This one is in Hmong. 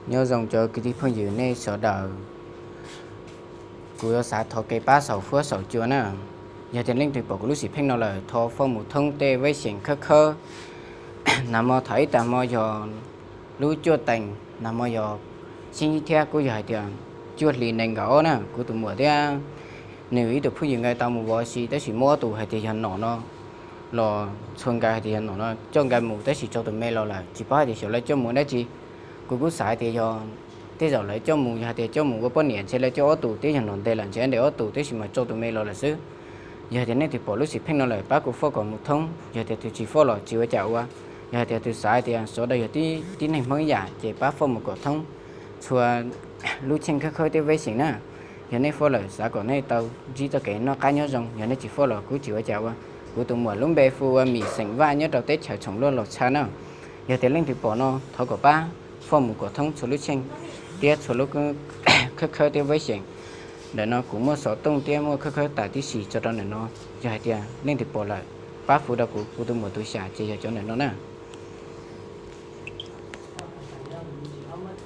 Nyob zoo cov kwv tij phooj ywg nej sawv daws, kuv yuav xav thov kev pab saum huab saum cua na. Yog tias leej twg pom kuv lub sim pheej no lawm, thov foj mus thoob tej veb xeem khawb khawb. Nag hmo thaum ib tag hmo yog lub cuaj teev, nag hmo yog xib thiab kuj yog hais tias cuaj hli nees nkaum ob na, kuv tus muam thiab nws ib tug phooj ywg nkawd tau mus vov si, tab sis muab ob tug hais tias yog nom no los txhua nkawd hais tias yog nom no coj nkawd mus, tab sis tsaug tus me los lawm, tsis paub hais tias xyov lawv coj mus dab tsi. Kuv kuj xav hais tias yog tej zaum lawv coj mus, yog hais tias coj mus ua poj niam ntshe lawv coj ob tug, twb yog nom ntes lawm ntshe ntes ob tug, tab sis mas tsaug tus me los lawm xwb. Yog hais tias nej twg pom lub sim pheej no lawm, pab kuv foj kom mus thoob. Yog hais tias tus tsis foj los tsis ua cas ua. Yog hais tias tus xav hais tias sawv daws yog tib neeg Hmoob ib yam, ces pab foj mus kom thoob txhua lub cheej khawb khawb tej veb xeem na. Yog nej foj lawm, xav kom nej tau ntsib txoj kev noj qab nyob zoo, yog nej tsis foj los kuj tsis ua cas ua. Kuv tus muam lub npe hu ua Mim, xeem Vaj, nyob rau teb chaws Tshoom Luaj Los Tshaj na. Yog tias leej twg pom no, thov kom pab foj mus kom thoob txhua lub cheej thiab txhua lub khawb khawb tej veb xeem. Ntawm no kuv muaj xov tooj thiab muaj khawb khawb tas tib si tso rau ntawm no. Yog hais tias leej twg pom lawm, pab hu rau kuv, kuv tus muam tus xyam ces yog cov ntawm no na.